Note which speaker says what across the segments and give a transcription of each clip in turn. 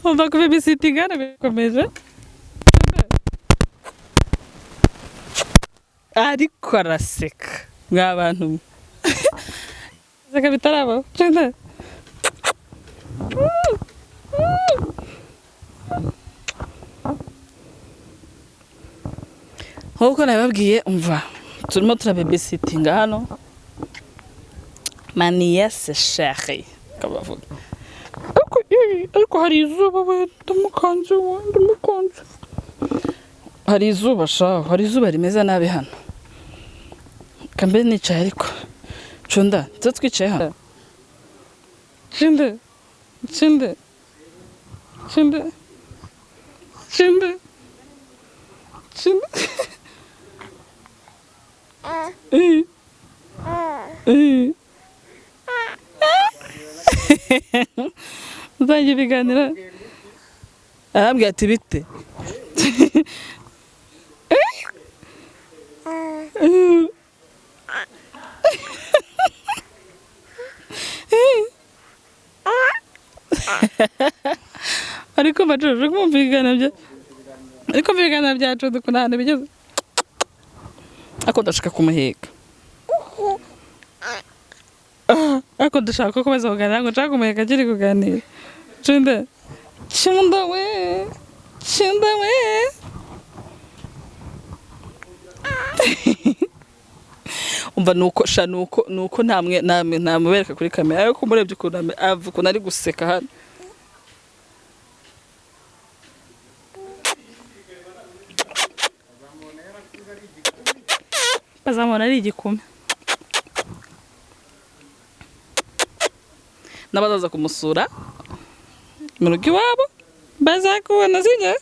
Speaker 1: Umva, kubabysittinga hano birakomeje, ariko araseka. Mwa bantu mwe, seka bitarabaho. Cunda. Nk'uko nabibabwiye, umva, turimo turababysittinga hano ma nièce chérie kabavuga. Ariko hari izuba we, ndamukanze we, ndamukanze. Hari izuba shaho, hari izuba rimeze nabi hano. Kambe nicaye, ariko Cunda, tuba twicaye hano. Cunda, Cunda, Cunda, Cunda, Cunda. Eh. Eh. Utangiye ibiganiro, arambwira ati: "Bite?" Ariko bacuje kumva ibiganiro bya, ariko ibiganiro byacu dukunda ahantu bigeze, ariko ndashaka kumuheka. Ah, ariko ndashaka ko akomeza kuganira, ngo nshaka kumuheka akiri kuganira. Cunda, Cunda we, Cunda we. Umva, nuko sha, nuko ntamwe namwe ntamubereka kuri kamera, ariko murebye ukuntu ukuntu ari guseka hano. Bazamubona ari igikumi n'abazaza kumusura mu rugo iwabo bazakubona, sibyo?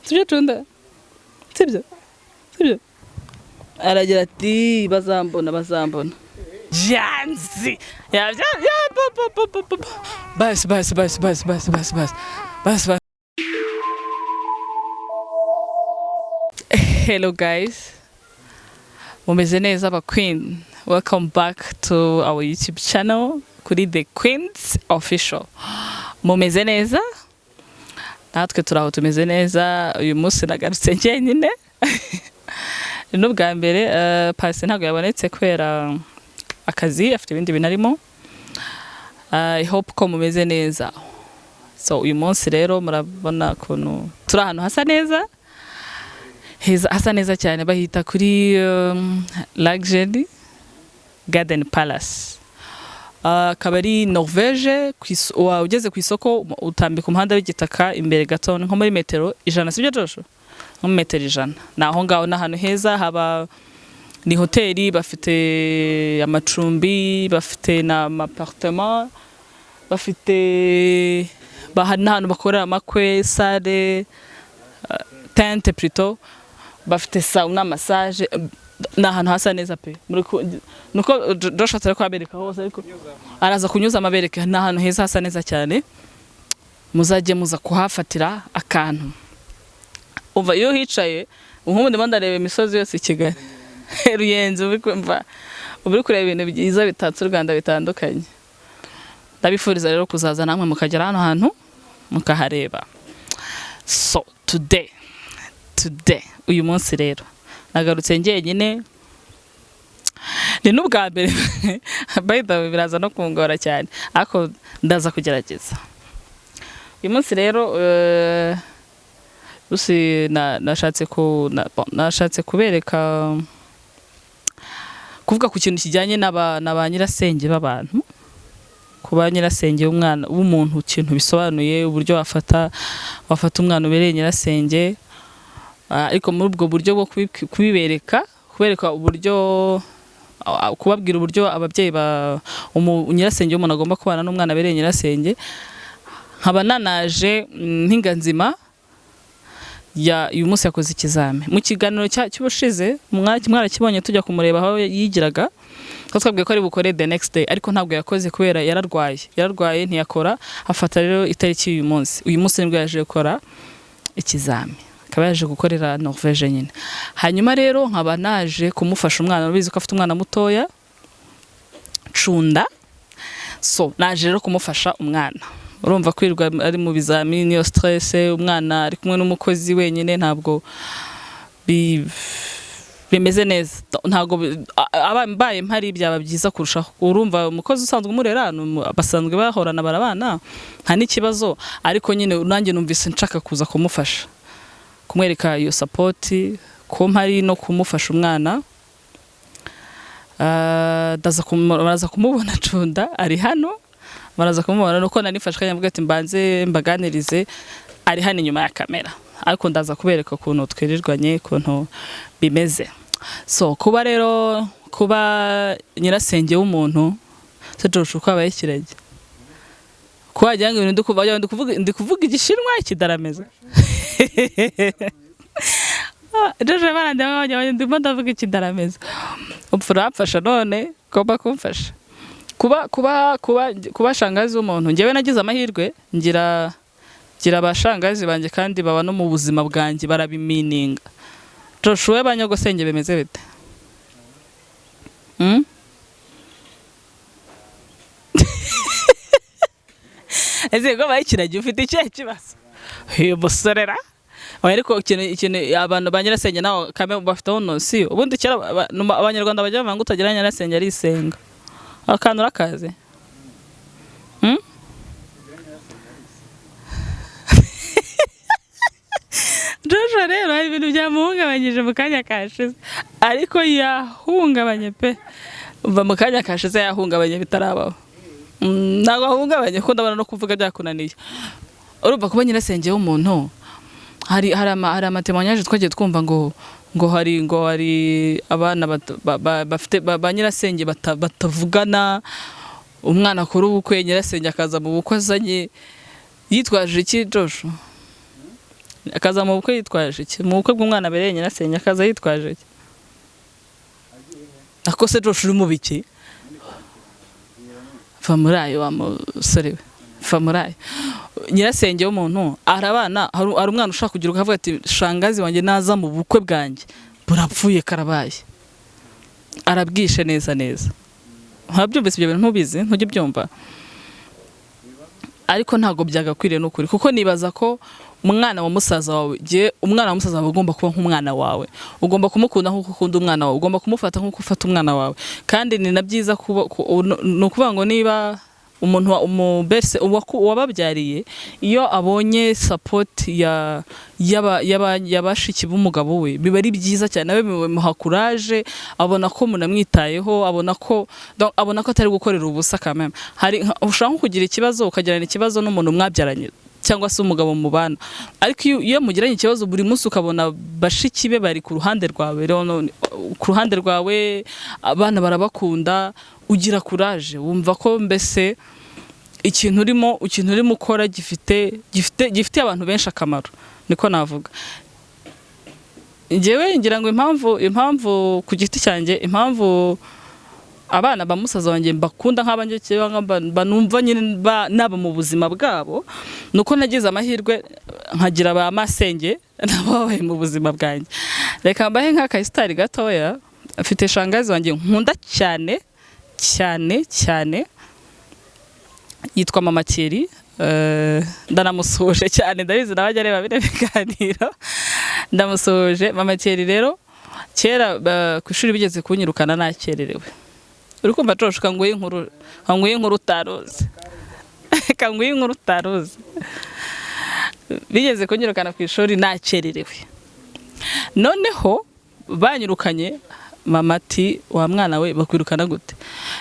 Speaker 1: Sibyo, Cunda? Sibyo, sibyo? Aragira ati: "Bazambona, bazambona." Janzi ya ya ya bo bo bo bo bo. Basi, basi, basi, basi, basi, basi, basi, basi, basi. Hello guys, mumeze neza aba queen? Welcome back to our YouTube channel kuri The Queens Official. Mumeze neza? Natwe turi aho, tumeze neza. Uyu munsi nagarutse njyenyine, ni n'ubwa mbere. Pasi ntabwo yabonetse kubera akazi, afite ibindi bintu arimo. I hope ko mumeze neza. So uyu munsi rero murabona ukuntu turi ahantu hasa neza, heza, hasa neza cyane. Bahita kuri Luxury Garden Palace. Akaba ari Norvege. Ugeze ku isoko, utambika umuhanda w'igitaka imbere gato, nko muri metero 100, sibyo Joshua? Nko muri metero 100 ni aho ngaho. Ni ahantu heza, haba ni hoteli, bafite amacumbi, bafite na appartement, bafite n'ahantu bakorera amakwe, salle, tente plutôt, bafite sauna, massage. Ni ahantu hasa neza pe. Nuko Joshua atari kuhabereka hose, ariko araza kunyuza amabereka. Ni ahantu heza, hasa neza cyane, muzajye muza kuhafatira akantu. Umva, iyo uhicaye nk'ubu ndimo ndareba imisozi yose i Kigali, Ruyenzi, uba uri kumva, uba uri kureba ibintu byiza bitatse u Rwanda bitandukanye. Ndabifuriza rero kuzaza namwe mukagera hano hantu mukahareba. So today, uyu munsi rero nagarutse njyenyine, ni n'ubwa mbere by the way, biraza no kungora cyane, ariko ndaza kugerageza. Uyu munsi rero Lucy bon, nashatse kubereka, kuvuga ku kintu kijyanye na ba nyirasenge b'abantu, kuba nyirasenge w'umwana w'umuntu, ikintu bisobanuye, uburyo wafata umwana ubereye nyirasenge. Ariko muri ubwo buryo bwo kubibereka, kubereka uburyo, kubabwira uburyo ababyeyi ba nyirasenge w'umuntu agomba kubana n'umwana abereye nyirasenge, nkaba nanaje mpinga nzima ya uyu munsi yakoze ikizami. Mu kiganiro cy'ubushize mwarakibonye, tujya kumureba aho yigiraga, ko twabwiye ko ari bukore the next day, ariko ntabwo yakoze kubera yararwaye, ntiyakora. Afata rero itariki y'uyu munsi. Uyu munsi nibwo yaje gukora ikizami, akaba yaje gukorera Norvege nyine. Hanyuma rero nkaba naje kumufasha umwana. Urabizi ko afite umwana mutoya, Cunda. So naje rero kumufasha umwana. Urumva, kwirirwa ari mu bizamini, iyo stress, umwana ari kumwe n'umukozi wenyine, ntabwo bimeze neza. Ntabwo mbaye mpari byaba byiza kurushaho. Urumva, umukozi usanzwe umurera basanzwe bahorana, barabana, nta n'ikibazo. Ariko nyine nanjye numvise nshaka kuza kumufasha, kumwereka iyo support ko mpari no kumufasha umwana. Baraza kumubona. Cunda ari hano, baraza kumubona. Nuko nari nifashe akanya mvuga ati mbanze mbaganirize. Ari hano inyuma ya kamera, ariko ndaza kubereka ukuntu twirirwanye, ukuntu bimeze. So kuba rero, kuba nyirasenge w'umuntu se, Josh, uko abaye ikiragi, kuba wagira ngo ibintu ndi kuvuga Igishinwa, ikidarameza. Josh barandeba wagira ngo ndimo ndavuga ikidarameza. Upfa uramfasha none, ugomba kumfasha. Kuba shangazi w'umuntu, njyewe nagize amahirwe ngira abashangazi banjye, kandi baba no mu buzima bwanjye, barabimininga. Josh, wowe ba nyogosenge bimeze bite? Hmm? Ese ko baye ikiragi, ufite ikihe kibazo uyu musorera? Oya, ariko ikintu abantu ba nyirasenge nawe kame bafiteho notion. Ubundi kera Abanyarwanda bajya bavuga ngo utagira nyirasenge arisenga. Akantu urakazi? Hmm? Joshua rero hari ibintu byamuhungabanyije mu kanya kashize, ariko yahungabanye pe. Umva, mu kanya kashize yahungabanye bitarabaho. Ntabwo ahungabanye kuko ndabona no kuvuga byakunaniye. Urumva, kuba nyirasenge w'umuntu, hari ama témoignages twagiye twumva ngo hari abana bafite ba nyirasenge batavugana. Umwana akora ubukwe, nyirasenge akaza mu bukwe azanye yitwaje iki? Joshua, akaza mu bukwe yitwaje iki? Mu bukwe bw'umwana abereye nyirasenge, akaza yitwaje iki? Ako se Joshua, uri mu biki? Va muri ayo, wa musore we, va muri ayo. Nyirasenge w'umuntu arabana, hari umwana ushaka kugira ukavuga ati shangazi wanjye naza mu bukwe bwanjye burapfuye, karabaye, arabwishe neza neza. Ntabyumvise ibyo bintu? Ntubizi? Ntujya ubyumva? Ariko ntabwo byagakwiriye n'ukuri, kuko nibaza ko umwana wa musaza wawe, jye umwana wa musaza wawe ugomba kuba nk'umwana wawe, ugomba kumukunda nk'uko ukunda umwana wawe, ugomba kumufata nk'uko ufata umwana wawe. Kandi ni na byiza kuba ni ukuvuga ngo niba umuntu wa umubese wababyariye, iyo abonye support ya yaba yaba yabashiki b'umugabo we, biba ari byiza cyane. Nawe bimuha courage, abona ko munamwitayeho, abona ko, donc, abona ko atari gukorera ubusa. Quand même hari ushobora nko kugira ikibazo, ukagirana ikibazo n'umuntu mwabyaranye cyangwa se umugabo mubana, ariko iyo mugiranye ikibazo buri munsi, ukabona bashiki be bari ku ruhande rwawe, rero ku ruhande rwawe, abana barabakunda, ugira courage, wumva ko mbese ikintu urimo ukora gifite abantu benshi akamaro. Niko navuga. Njyewe ngira ngo impamvu ku giti cyanjye, impamvu abana ba musaza wanjye mbakunda nk'abanjye cyangwa banumva nyine naba mu buzima bwabo, nuko nagize amahirwe nkagira ba masenge nabo babaye mu buzima bwanjye. Reka mbahe nk'akayisitari gatoya. Mfite shangazi wanjye nkunda cyane cyane cyane, yitwa Mama Thierry. Ndanamusuhuje cyane, ndabizi nawe ajya areba bino biganiro. Ndamusuhuje Mama Thierry. Rero kera ku ishuri bigeze kunyirukana nakererewe. Uri kumva Josh? Kanguhe inkuru utaruzi, kanguhe inkuru utaruzi. Bigeze kunyirukana ku ishuri nakererewe. Noneho banyirukanye, mama ati: "Wa mwana we, bakwirukana gute?"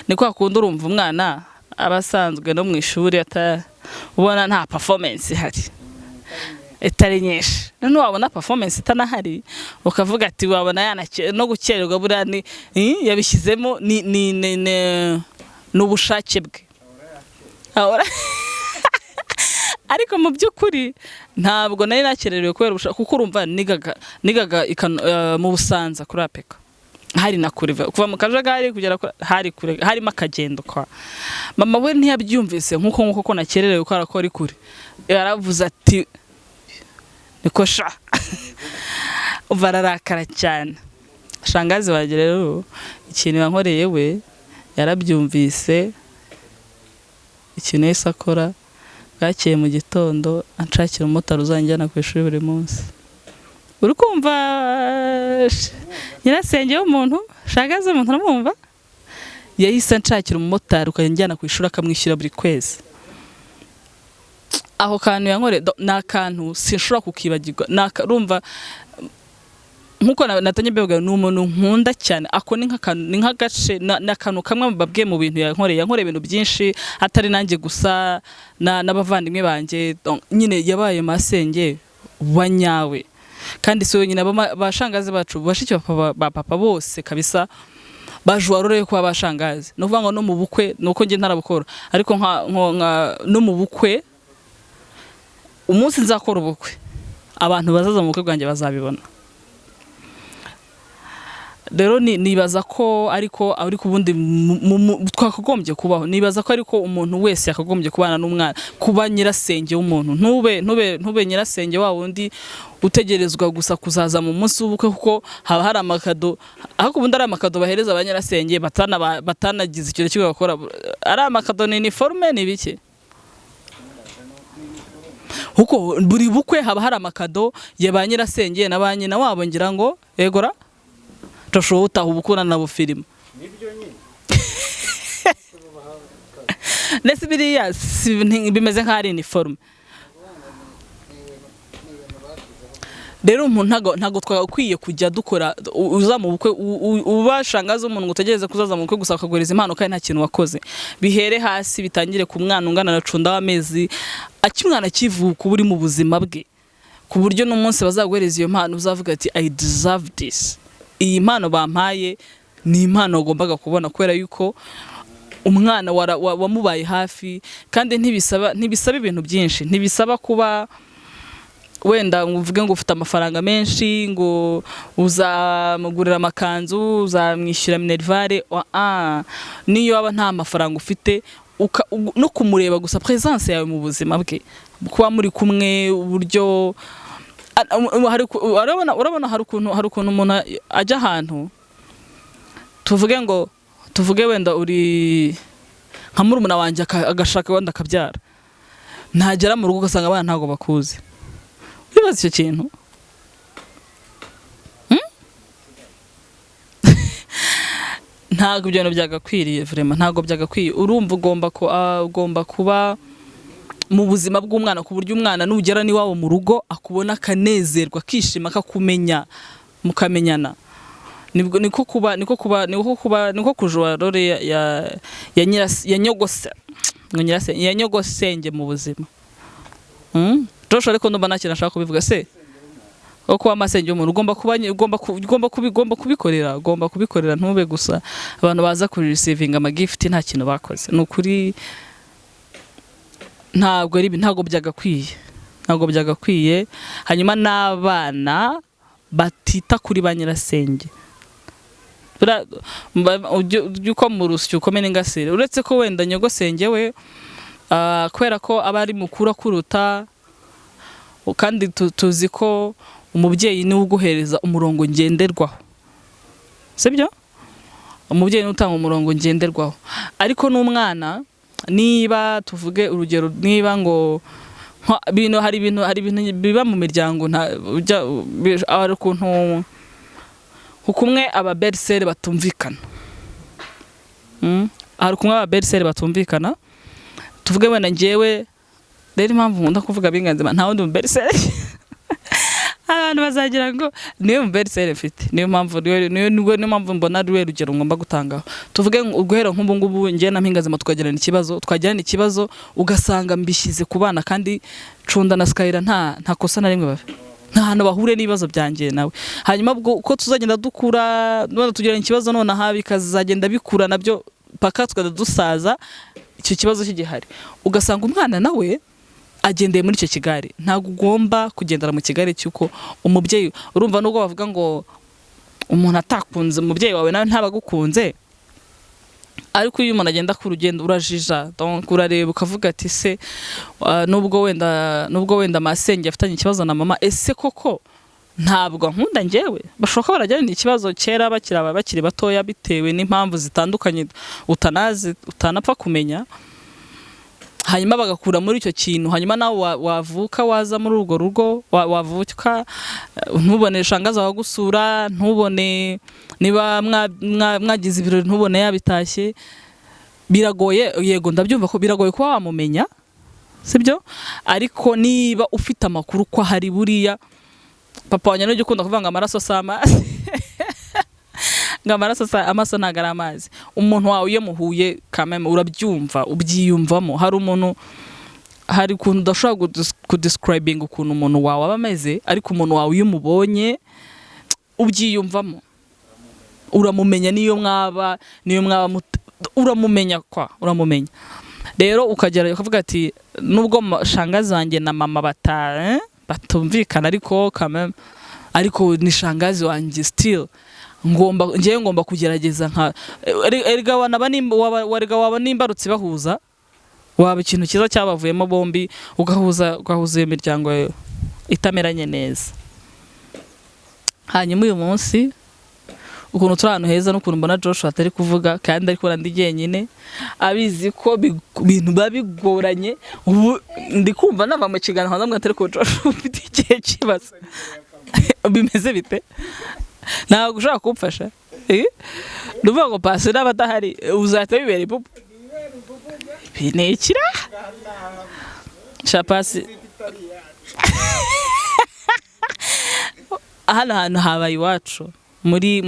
Speaker 1: Ni kwa kundi urumva umwana aba asanzwe no mu ishuri ubona nta performance ihari, itari nyinshi. Noneho wabona performance itanahari, ukavuga ati wabona no gukererwa buriya ni yabishyizemo, ni ubushake bwe. Ariko mu by'ukuri ntabwo nari nakererewe kubera ubushake, kuko urumva nigaga mu Busanza kuri APECO, hari na kure. Kuva mu kajagari kugera hari kure, harimo akagendo. Kwa mama we ntiyabyumvise nk'uko ko nakererewe kubera ko ari kure. Yaravuze ati: "Niko sha." Umva, ararakara cyane. Shangazi wanjye rero, ikintu yankoreye, we yarabyumvise. Ikintu yahise akora, Bwakeye mu gitondo anshakira umumotari uzanjyana ku ishuri buri munsi. Uri kumva nyirasenge w'umuntu, shagaze umuntu, uramwumva? Yahise anshakira umumotari ukajya anjyana ku ishuri, akamwishyura buri kwezi. Aho kantu yankoreye ni akantu sinshobora kukibagirwa. Urumva nkuko natangiye mbivuga, ni umuntu nkunda cyane. Ako ni nk'akantu, ni nk'agace, ni akantu kamwe babwiye mu bintu yankoreye. Yankoreye ibintu byinshi, atari nanjye gusa, n'abavandimwe banjye. Donc, nyine yabaye masenge wa nyawe, kandi si wenyine. Bashangazi bacu, bashiki ba papa bose kabisa bajuwa role yo kuba bashangazi. Ni ukuvuga ngo no mu bukwe, ni uko njye ntarabukora, ariko nka no mu bukwe, umunsi nzakora ubukwe, abantu bazaza mu bukwe bwanjye bazabibona. Rero nibaza ko ariko ubundi twakagombye kubaho. Nibaza ko ariko umuntu wese yakagombye kubana n'umwana, kuba nyirasenge w'umuntu. Ntube nyirasenge wa wundi utegerezwa gusa kuzaza mu munsi w'ubukwe, kuko haba hari amakado. Ariko ubundi ari amakado bahereza ba nyirasenge batanagize ikintu kimwe bakora, ari amakado, ni uniforme, ni ibiki? Kuko buri bukwe haba hari amakado ya ba nyirasenge na ba nyina wabo. Ngira ngo egora Joshua, utaha ubukura na bufilima.
Speaker 2: Nibyo nyine.
Speaker 1: Ndetse biriya bimeze nk'aho ari uniforme.
Speaker 2: Ni ibintu bashyizeho.
Speaker 1: Rero umuntu ntago twagakwiye kujya dukora uza mu bukwe, ubashangaza umuntu ngo utegereze kuzaza mu bukwe gusa akaguhereza impano kandi nta kintu wakoze. Bihere hasi, bitangire ku mwana ungana na Cunda w'amezi akimwana akivuka, uba uri mu buzima bwe, ku buryo n'umunsi bazaguhereza iyo mpano uzavuga ati: "I deserve this. Iyi mpano bampaye ni impano wagombaga kubona," kubera yuko umwana wamubaye hafi. Kandi ntibisaba ibintu byinshi, ntibisaba kuba wenda ngo uvuge ngo ufite amafaranga menshi, ngo uzamugurira amakanzu, uzamwishyura minerval. Niyo waba nta mafaranga ufite, no kumureba gusa, presence yawe mu buzima bwe, kuba muri kumwe, uburyo urabona hari ukuntu umuntu ajya ahantu, tuvuge ngo, tuvuge wenda uri nka murumuna wanjye, agashaka wenda akabyara, ntagera mu rugo ugasanga abana ntabwo bakuzi. Uribaza icyo kintu? Hmm? Ntabwo ibyo bintu byagakwiriye, vraiment ntabwo byagakwiye. Urumva ugomba kuba mu buzima bw'umwana, ku buryo umwana nugera n'iwabo mu rugo akubona akanezerwa, akishima, akakumenya, mukamenyana. Nibwo niko kuba niko kujuwa role ya ya nyogose, ngo nyirase, ya nyogosenge mu buzima. Joshua, ariko ndumva nta kintu ashaka kubivuga se wo kuba amasenge y'umuntu. Ugomba kuba ugomba ku- ugomba kubi- ugomba kubikorera, ntube gusa abantu baza kuri receiving ama gift nta kintu bakoze. Ni ukuri ntabwo byagakwiye, ntabwo byagakwiye. Hanyuma n'abana batita kuri ba nyirasenge. Ujye uko mu rusyo ukome n'ingasire, uretse ko wenda nyogosenge we, kubera ko aba ari mukuru akuruta, kandi tuzi ko umubyeyi niwe uguhereza umurongo ngenderwaho, sibyo? Umubyeyi niwe utanga umurongo ngenderwaho. Ariko n'umwana, niba tuvuge urugero, niba ngo hari ibintu biba mu miryango, nta ujya hari ukuntu kumwe aba belle-sœur batumvikana. Hari kumwe aba belle-sœur batumvikana. Tuvuge wenda njyewe rero, impamvu nkunda kuvuga binganzima, nta wundi mu belle-sœur, abantu bazagira ngo niyo mu belle-sœur mfite. Niyo mpamvu niyo mpamvu mbona ari we rugero ngomba gutangaho. Tuvuge ngo guhera nk'ubu ngubu njye na Mpingazima twagirana ikibazo, ugasanga mbishyize ku bana, kandi Cunda na Skyra nta kosa na rimwe bafite, nta hantu bahuriye n'ibibazo byanjye nawe. Hanyuma ubwo uko tuzagenda dukura, none tugirana ikibazo nonaha, bikazagenda bikura nabyo paka tukajya dusaza icyo kibazo kigihari, ugasanga umwana nawe agendeye muri icyo kigare. Ntabwo ugomba kugendera mu kigare cy'uko umubyeyi, urumva, nubwo bavuga ngo umuntu atakunze umubyeyi wawe nawe ntabagukunze, ariko iyo umuntu agenda ku rugendo urajija. Donc urareba ukavuga ati: "Se nubwo wenda masenge afitanye ikibazo na mama, ese koko ntabwo nkunda njyewe?" Bashobora kuba baragiranye ikibazo kera bakiri batoya, bitewe n'impamvu zitandukanye utanazi, utanapfa kumenya. Hanyuma bagakura muri icyo kintu, hanyuma nawe wavuka waza muri urwo rugo, wavuka ntubone shangazi wagusura, ntubone niba mwagize ibirori, ntubone yabitashye. Biragoye, yego, ndabyumva ko biragoye kuba wamumenya, sibyo? Ariko niba ufite amakuru ko hari, buriya papa wanjye nujya ukunda kuvuga ngo amaraso si amazi, ngo amaraso si amaso, ntabwo ari amazi. Umuntu wawe iyo muhuye kameme urabyumva, ubyiyumvamo. Hari umuntu, hari ukuntu udashobora kudescribinga ukuntu umuntu wawe aba ameze, ariko umuntu wawe iyo umubonye ubyiyumvamo, uramumenya. Niyo mwaba uramumenya kwa uramumenya. Rero ukagera ukavuga ati nubwo shangazi wanjye na mama batumvikana, ariko kameme, ariko ni shangazi wanjye still, ngomba, ngewe ngomba kugerageza nka erega wanaba warega waba n'imbarutsi bahuza, waba ikintu cyiza cyabavuyemo bombi, ugahuza iyo miryango itameranye neza. Hanyuma uyu munsi ukuntu turi ahantu heza n'ukuntu mbona Joshua atari kuvuga kandi ari kubona ndi jyenyine, abizi ko ibintu biba bigoranye. Ubu ndi kumva nava mu kiganiro nkamubwira ati ariko Joshua, ufite ikihe kibazo? Bimeze bite? Ntabwo ushobora kumfasha? Eh? Ni ukuvuga ngo pasi n'aba adahari uzahita wibera ipupu. Ibi ni ikira sha pasi. Hano hantu habaye iwacu muri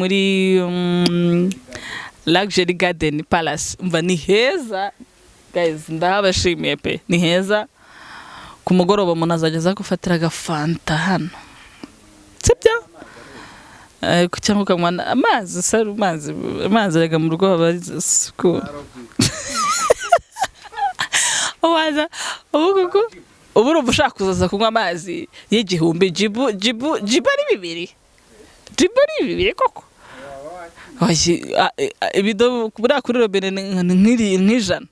Speaker 1: Luxury Garden Palace. Umva, ni heza guys, ndahabashimiye pe, ni heza. Ku mugoroba umuntu azajya aza gufatira agafanta hano, sibyo? Cyangwa ukanywa amazi se, amazi erega mu rugo haba ari isuku. Waza ubu kuko ubu urumva ushaka kuzaza kunywa amazi y'igihumbi, jibu jibu jibu ari 2, jibu ari 2 koko. Oye, ibido buriya kuri robine ni nk'ijana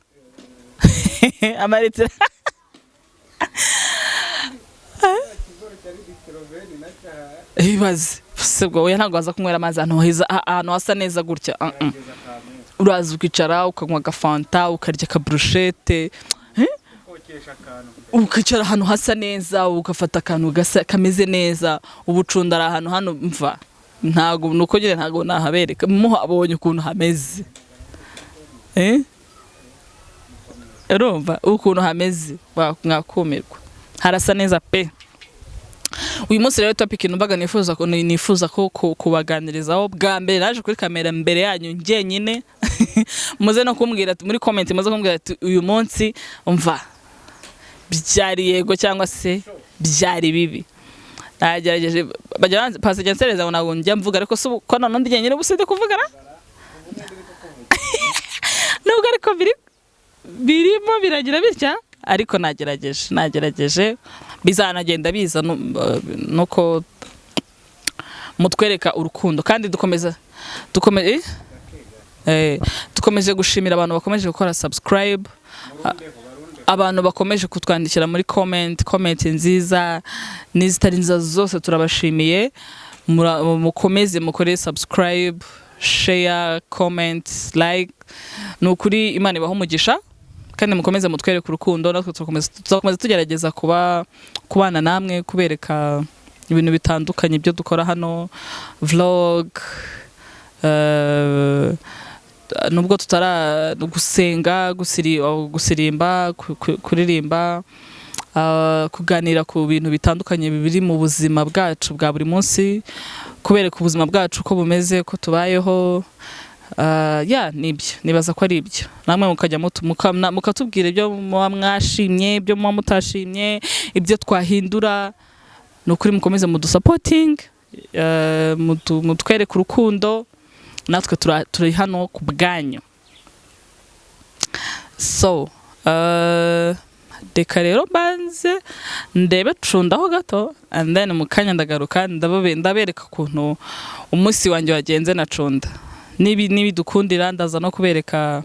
Speaker 1: amaritiro.
Speaker 2: Ikizoro cya litiro veni na cya.
Speaker 1: Ibaze se ubwo, oya, ntabwo waza kunywera amazi ahantu heza, ahantu hasa neza gutya.
Speaker 2: Gerageza akantu.
Speaker 1: Uraza ukicara, ukanywa agafanta, ukarya akaburushete,
Speaker 2: Kokesha akantu.
Speaker 1: Ukicara ahantu hasa neza, ugafata akantu gasa kameze neza. Ubucunda ari ahantu hano, mva, ntabwo nuko nyine ntabwo nahabereka, muhabonye ukuntu hameze, eh, urumva ukuntu hameze, mwakumirwa, harasa neza pe. Uyu munsi rero topic numvaga nifuza ko kubaganirizaho, bwa mbere naje kuri kamera mbere yanyu njyenyine, muze no kumbwira muri comment, muze kumbwira ati uyu munsi umva byari yego cyangwa se byari bibi. Nagerageje, bajya pasi jya nsereza ngo ntabwo njya mvuga, ariko si ubu ko none ndi jyenyine ubu sindi kuvuga na nubwo, ariko biri birimo biragira bitya, ariko nagerageje, bizanagenda biza nuko mutwereka urukundo. Kandi dukomeza dukomeje gushimira abantu bakomeje gukora subscribe, abantu bakomeje kutwandikira muri comment, comment nziza n'izitari nziza zose turabashimiye. Mukomeze mukore subscribe, share, comment, like. Ni ukuri Imana ibaha umugisha, kandi mukomeze mutwereke urukundo, natwe tuzakomeza tugerageza kubana namwe, kubereka ibintu bitandukanye ibyo dukora hano, vlog, nubwo tutara gusenga, gusirimba, kuririmba, kuganira ku bintu bitandukanye biri mu buzima bwacu bwa buri munsi, kubereka ubuzima bwacu uko bumeze, ko tubayeho. Ya, nibyo, nibaza ko ari ibyo. Namwe mukajya mukatubwira ibyo muba mwashimye, ibyo muba mutashimye, ibyo twahindura. Ni ukuri mukomeze mudusapoting, mutwereke urukundo, natwe turi hano ku bwanyu. So reka rero mbanze ndebe cundaho gato, and then mu kanya ndagaruka, ndabereka ukuntu umunsi wanjye wagenze na cunda. Nibi nibidukundira ndaza no kubereka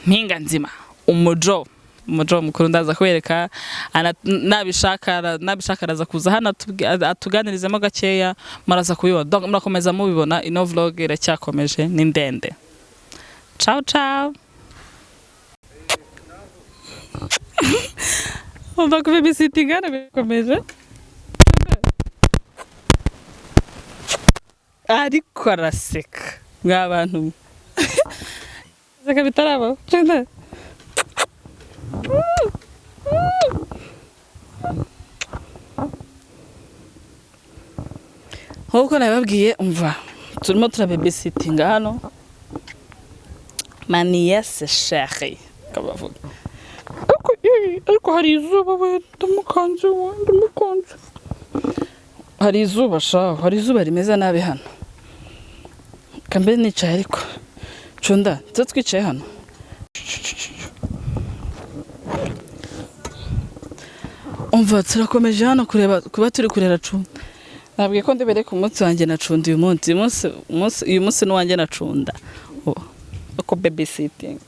Speaker 1: mpinga nzima, umujo mukuru, ndaza kubereka nabishaka araza kuza hano atuganirizemo gakeya, muraza kubibona. Donc, murakomeza mubibona, ino vlog iracyakomeje, ni ndende. Ciao ciao. Umva, ku babysitting hano birakomeje, ariko araseka mwa bantu mwe. Seka bitarabaho. Cunda. Nk'uko nabibabwiye, umva, turimo turababysittinga hano ma nièce chérie kabavuga, ariko hari izuba we, ndamukanze we, ndamukanze. Hari izuba shaho, hari izuba rimeze nabi hano. Kambe nicaye, ariko Cunda, tuba twicaye hano. Umva, turakomeje hano kureba, kuba turi kurera Cunda. Nabwiye ko ndibereke umunsi wanjye na Cunda uyu munsi. Uyu munsi ni uwanjye na Cunda. Oh, uko babysitting,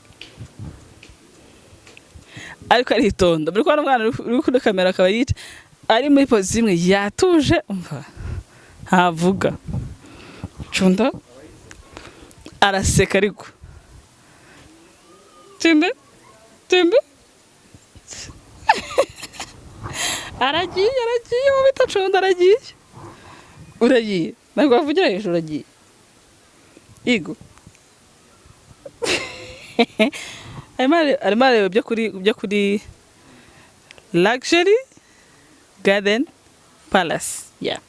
Speaker 1: ariko aritonda. Muri kubona umwana uri kuri kamera, akaba yica ari muri position imwe, yatuje. Umva, ntavuga. Cunda araseka, ariko Cunda, Cunda aragiye, aragiye mu bita Cunda aragiye. Uragiye, ntabwo wavugira hejuru, uragiye. Yego, arimo areba ibyo kuri Luxury Garden Palace. Yeah,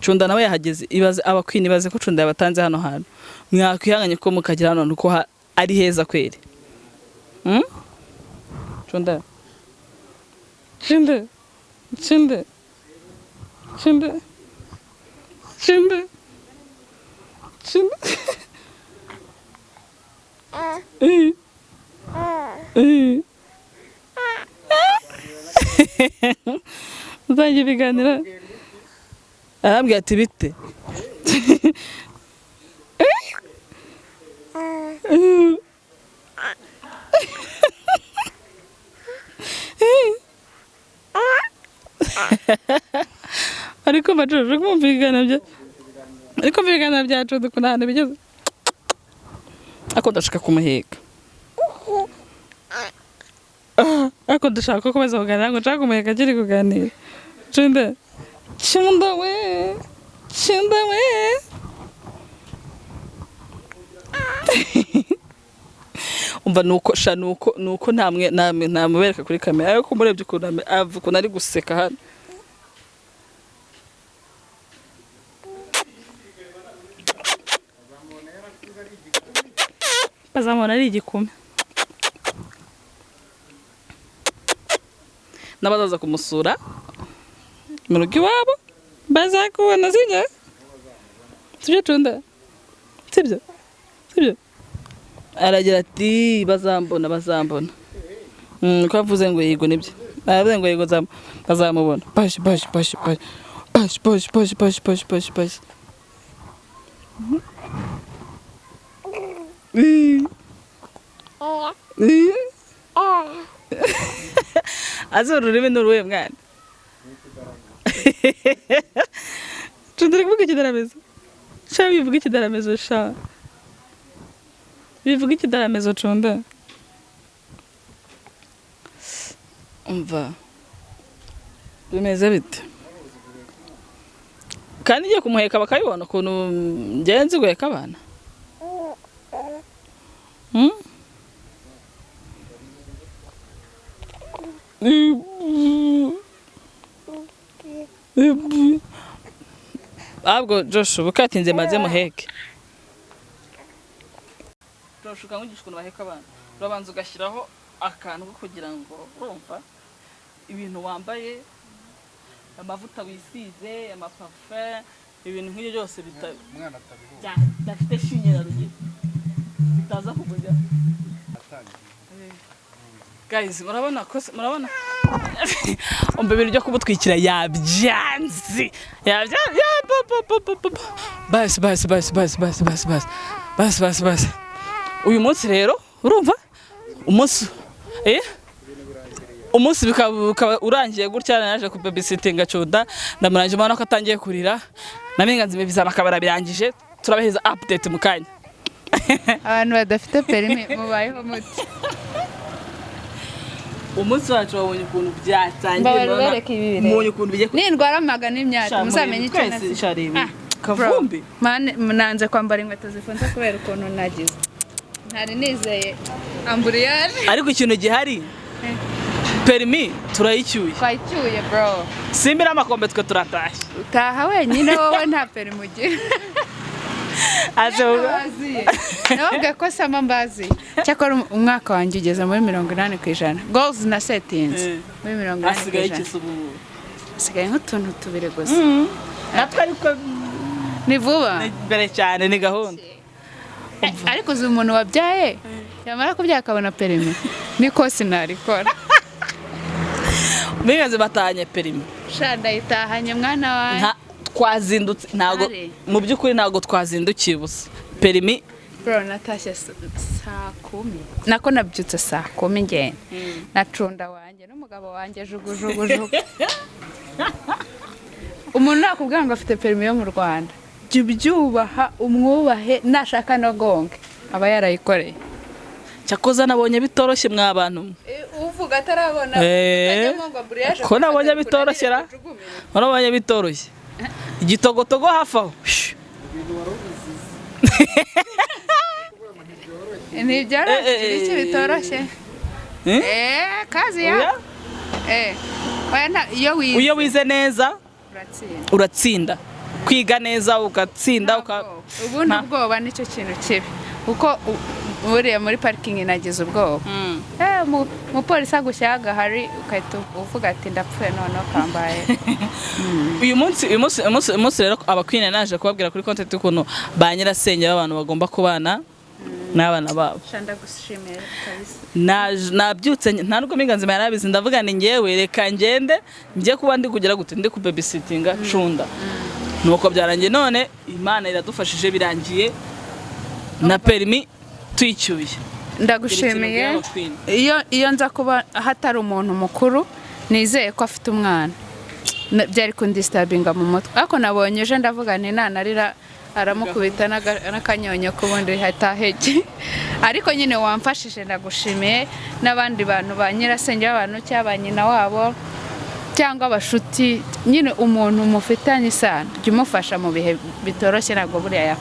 Speaker 1: Cunda nawe yahageze. Ibaze aba queen, ibaze ko Cunda yabatanze hano hantu. Mwakwihanganye ko mukagera hano hantu ko ari heza kweri. Cunda, Cunda, Cunda, Cunda, Cunda, Cunda. Eh. Eh. Utangiye ibiganiro, arambwira ati bite. Eh. Ariko majoro uri kumva ibiganiro bya, ariko ibiganiro byacu dukunda ahantu bigeze, ariko ndashaka kumuheka. Ah, ariko ndashaka ko komeza kuganira, ngo nshaka kumuheka akiri kuganira. Cunda, Cunda we, Cunda we. Umva, nuko sha, nuko ntamwe namwe ntamubereka kuri kamera, ariko murebye ukuntu ava, ukuntu ari guseka hano. Bazamubona ari igikumi n'abazaza kumusura mu rugo iwabo bazakubona, sibyo? Sibyo Cunda? Sibyo? Sibyo? Aragira ati bazambona, bazambona. Ko avuze ngo yego nibyo, aravuze ngo yego, bazamubona. Bashi bashi bashi bashi bashi bashi bashi bashi bashi bashi bashi. Eh. Eh. Azi ururimi ni uruhe mwana? Cunda, uri kuvuga ikidaramizo sha, bivuga ikidaramizo sha, bivuga ikidaramizo. Cunda, umva, bimeze bite? Kandi ngiye kumuheka bakabibona ukuntu ngenzi nzi guheka abana. Hmm? Ahubwo Josh, ubu katinze, maze muheke. Josh, ukanwigisha ukuntu baheka abana. Urabanza ugashyiraho akantu ko kugira ngo, urumva, ibintu wambaye, amavuta wisize, amaparufe, ibintu nk'ibyo byose
Speaker 2: Umwana atabibona.
Speaker 1: Bidafite shinge na rugero, bitaza kukujya.
Speaker 2: Atangiye.
Speaker 1: Guys, murabona ko murabona, umva, ibintu byo kumutwikira yabyanze, yabyanze ya pa pa pa pa pa. Basi basi basi basi basi basi basi basi basi basi. Uyu munsi rero, urumva, umunsi umunsi bikaba urangiye gutya. Naje ku babysittinga Cunda, ndamurangije, mbona ko atangiye kurira na Mpinganzima, ibizami akaba arabirangije. Turabaheza update mu kanya.
Speaker 3: Abantu badafite perimi mubayeho muti?
Speaker 1: Umunsi wacu wabonye ukuntu byatangiye.
Speaker 3: Mbabarira,
Speaker 1: Murabona-
Speaker 3: ubereke ibi birenge.
Speaker 1: Mubonye ukuntu bigiye
Speaker 3: Nindwara amaga n'imyaka
Speaker 1: Sha,
Speaker 3: muzamenye icyo
Speaker 1: twese
Speaker 3: nazize.
Speaker 1: sha, reba.
Speaker 3: Ah,
Speaker 1: Kavumbi.
Speaker 3: bro, man, nanze kwambara inkweto zifunze kubera ukuntu nagize, ntari nizeye embrayage.
Speaker 1: Ariko ikintu gihari, perimi turayicyuye.
Speaker 3: Twayicyuye, bro.
Speaker 1: Simbi n'amakombe, twe turatashye.
Speaker 3: Utaha wenyine wowe, nta perimi ugira.
Speaker 1: Aje.
Speaker 3: Nababwiye ko sama mbazi. Cyakora umwaka wanjye ugeze muri 80% goals na setinze, muri 80 ku
Speaker 1: Hasigaye
Speaker 3: ijana.
Speaker 1: iki se ubu?
Speaker 3: Hasigaye nk'utuntu tubiri gusa.
Speaker 1: Natwe ariko.
Speaker 3: Ni vuba.
Speaker 1: Ni imbere cyane, ni gahunda.
Speaker 3: Ariko uzi umuntu wabyaye, yamara kubyara akabona perimi, niko sinarikora.
Speaker 1: Bigaze batahanye perimi.
Speaker 3: Sha, ndayitahanye, mwana wanjye.
Speaker 1: Twazindutse ntabwo
Speaker 3: Are.
Speaker 1: Mu by'ukuri ntabwo twazindukiye ubusa, perimi.
Speaker 3: Bro, natashye saa 10, nako nabyutse saa 10, ngenda nacunda wanjye n'umugabo wanjye jugujugujugu. Umuntu nakubwira ngo afite perimi yo mu Rwanda, jya ubyubaha, umwubahe, nashaka no gonge aba yarayikoreye.
Speaker 1: Cyakoza nabonye bitoroshye, mwa bantu mwe.
Speaker 3: Uvuga atarabona.
Speaker 1: Ko nabonye bitoroshye ra, ko nabonye bitoroshye, igitogotogo hafi aho. Shh.
Speaker 2: Ibintu wari ubizize.
Speaker 3: Ntibyoroshye. Iki bitoroshye?
Speaker 1: Eh?
Speaker 3: Kazi ya
Speaker 1: Oya?
Speaker 3: Oya, iyo wize
Speaker 1: Iyo wize neza
Speaker 3: uratsinda.
Speaker 1: Uratsinda, kwiga neza ugatsinda
Speaker 3: Ubundi ubwoba nicyo kintu kibi, kuko buriya muri parikingi nagize ubwoba. Umupolisi agushyiraho hari ugahita uvuga ati: "Ndapfuye noneho kambaye."
Speaker 1: Uyu munsi rero aba queen naje kubabwira kuri content y'ukuntu ba nyirasenge b'abantu bagomba kubana n'abana babo.
Speaker 3: Sha, ndagushimiye kabisa.
Speaker 1: Nabyutse nta nubwo Mpinganzima yarabizi, ndavuga ni ngewe reka ngende njye kuba ndi kugira gute, ndi kubabysittinga Cunda. Nuko byarangiye none Imana iradufashije, birangiye na perimi tuyicyuye.
Speaker 3: Ndagushimiye.
Speaker 1: Gira ikintu ubwira.
Speaker 3: Iyo nza kuba hatari umuntu mukuru nizeye ko afite umwana, byari kundisturbinga mu mutwe, ariko nabonye uje ndavuga nti nanarira aramukubita n'akanyonyo k'ubundi hatahege. Ariko nyine wamfashije, ndagushimiye, n'abandi bantu ba nyirasenge b'abantu cyangwa ba nyina wabo cyangwa abashuti, nyine umuntu mufitanye isano, jya umufasha mu bihe bitoroshye, ntabwo buriya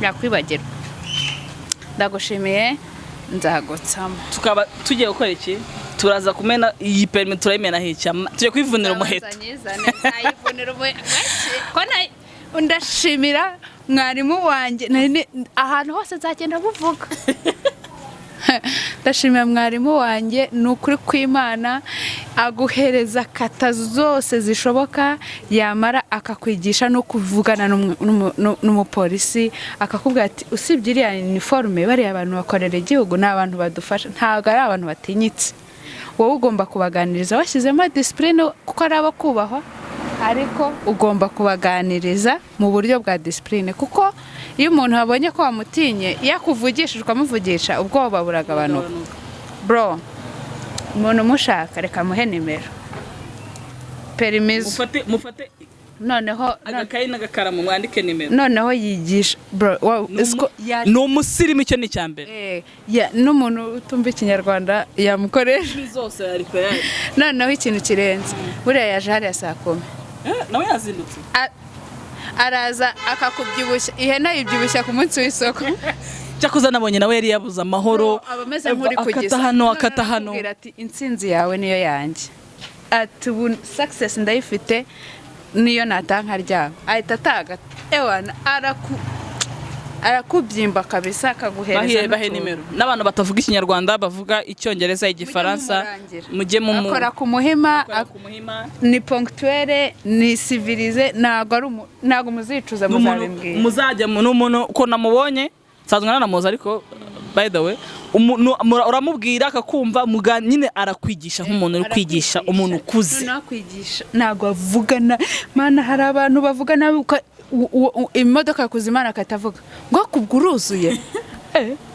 Speaker 3: yakwibagirwa. Ndagushimiye, nzagutsamo.
Speaker 1: Tukaba tugiye gukora iki? Turaza kumena iyi perimi, turayimenaho iki? Tugiye kwivunira umuheto.
Speaker 3: Nzayizane, nzayivunira umuheto. Ko ndashimira mwarimu wanjye, ahantu hose nzagenda buvuga. Ndashimira mwarimu wanjye, ni ukuri kw'Imana, aguhereza kata zose zishoboka, yamara akakwigisha no kuvugana n'umupolisi, akakubwira ati: "Usibye iriya uniforme, bariya abantu bakorera igihugu, ni abantu badufasha, ntabwo ari abantu batinyitse. Wowe ugomba kubaganiriza washyizemo discipline, kuko ari abo kubahwa, ariko ugomba kubaganiriza mu buryo bwa discipline, kuko iyo umuntu abonye ko wamutinye, iyo akuvugishije ukamuvugisha, ubwoba buragabanuka." Bro, umuntu umushaka reka amuhe nimero, perimizo.
Speaker 1: Mufate
Speaker 3: Noneho
Speaker 1: agakayi n'agakaramu, mwandike nimero.
Speaker 3: Noneho yigisha, bro,
Speaker 1: Ni umusirimu, icyo ni icya mbere.
Speaker 3: N'umuntu utumva Ikinyarwanda yamukoresha.
Speaker 1: Indimi zose yari tayari.
Speaker 3: Noneho ikintu kirenze, buriya yaje hariya saa 10.
Speaker 1: Nawe yazindutse.
Speaker 3: Araza akakubyibushya, ihene ayibyibushya ku munsi w'isoko.
Speaker 1: Cyakoze nabonye nawe yari yabuze amahoro.
Speaker 3: Aba ameze nk'uri
Speaker 1: Akata
Speaker 3: kugeza
Speaker 1: hano, akata hano.
Speaker 3: Arakubwira ati: "Intsinzi yawe niyo yanjye," ati: "Ubu success ndayifite, niyo nataha nkaryama." Ahita ataga, ewana arakubyimba kabisa, akaguhereza
Speaker 1: Bahe bahe
Speaker 3: n'utuntu.
Speaker 1: nimero n'abantu batavuga Ikinyarwanda, bavuga Icyongereza, Igifaransa.
Speaker 3: Mumurangira.
Speaker 1: Mujye mu
Speaker 3: Akora ku Muhima.
Speaker 1: Akora ku Muhima.
Speaker 3: Ni ponctuel, ni civilisé, ntabwo muzicuza. Muzabimbwira.
Speaker 1: Muzajya n'umuntu ko namubonye, nsanzwe nanamuzi, ariko by the way uramubwira akakumva, nyine arakwigisha nk'umuntu uri kwigisha umuntu ukuze.
Speaker 3: Noneho akwigisha, ntabwo avugana mana, hari abantu bavuga nabi, imodoka yakuze Imana akahita avuga ngo kubwo uruzuye.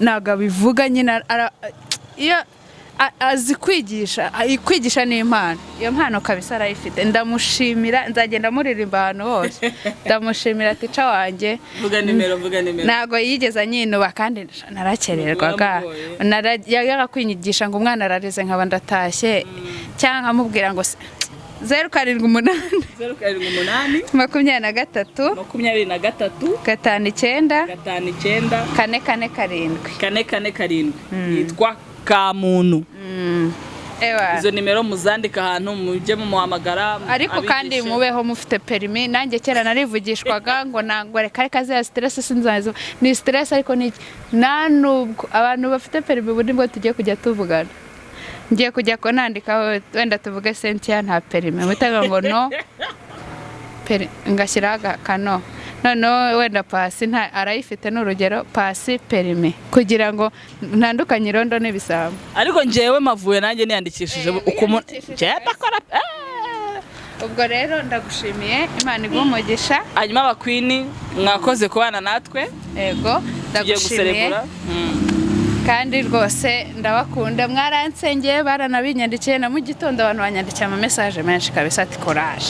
Speaker 3: Ntabwo abivuga nyine, iyo Azi kwigisha, kwigisha ni impano. Iyo mpano kabisa arayifite, ndamushimira. Nzagenda muririmba ahantu hose, ndamushimira teacher wanjye.
Speaker 1: Vuga nimero, vuga nimero.
Speaker 3: Ntabwo yigeze anyinuba, kandi narakererwaga.
Speaker 1: Waramugoye.
Speaker 3: Yajyaga kwinyigisha ngo umwana ararize, nkaba ndatashye, cyangwa nkamubwira ngo 078.
Speaker 1: 078.
Speaker 3: 23.
Speaker 1: 23.
Speaker 3: 59.
Speaker 1: 59.
Speaker 3: 447.
Speaker 1: 447. Yitwa Kamuntu.
Speaker 3: Ewa.
Speaker 1: Izo nimero muzandika ahantu, mujye mumuhamagara.
Speaker 3: Ariko kandi
Speaker 1: abigishe.
Speaker 3: mubeho mufite perimi. Nanjye kera narivugishwaga ngo ntabwo, reka reka, ziriya stress sinzazo, ni stress. Ariko ni iki? Nta nubwo abantu bafite perimi ubu nibwo tugiye kujya tuvugana. Ngiye kujya ko nandika, wenda tuvuge Cynthia nta perimi, mutaga ngo no ngashyiraho agakano. Noneho wenda Pasi nta arayifite, ni urugero, Pasi perimi, kugira ngo ntandukanye irondo n'ibisambo.
Speaker 1: Ariko njyewe mavuye nanjye niyandikishije.
Speaker 3: Eh,
Speaker 1: uko
Speaker 3: wiyandikishije.
Speaker 1: Njyewe ndakora eh.
Speaker 3: Ubwo rero ndagushimiye, Imana iguhe umugisha.
Speaker 1: Hanyuma aba queen, mwakoze kubana natwe.
Speaker 3: Yego.
Speaker 1: Tugiye
Speaker 3: Ndagushimiye.
Speaker 1: guserebura.
Speaker 3: Kandi rwose ndabakunda, mwaransengeye, baranabinyandikiye na mu gitondo, abantu banyandikiye ama message menshi kabisa ati courage.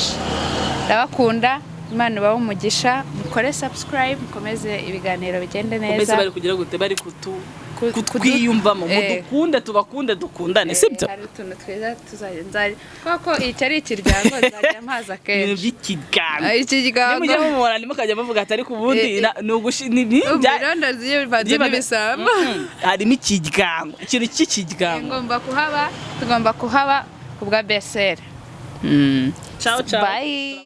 Speaker 3: Ndabakunda, Imana ibahe umugisha. Mukore subscribe, mukomeze ibiganiro bigende
Speaker 1: Komeze.
Speaker 3: neza.
Speaker 1: Bari kugira gute? Bari kutu kutwiyumvamo. Mudukunde, tubakunde, dukundane, sibyo?
Speaker 3: Hari utuntu twiza tuzajya nzajya, kuko iki ari ikiryango, nzajya mpaza
Speaker 1: Ibintu
Speaker 3: kenshi.
Speaker 1: by'ikigango.
Speaker 3: Ah, ikiryango.
Speaker 1: Nimujya mumubona ntimukajya muvuga ati ariko ubundi ni ugushi ni
Speaker 3: Ibirondo zivanze n'ibisambo.
Speaker 1: Harimo ikiryango, ikintu cy'ikiryango.
Speaker 3: Ngomba kuhaba, tugomba kuhaba ku bwa beseri.
Speaker 1: Ciao ciao.
Speaker 3: Bye.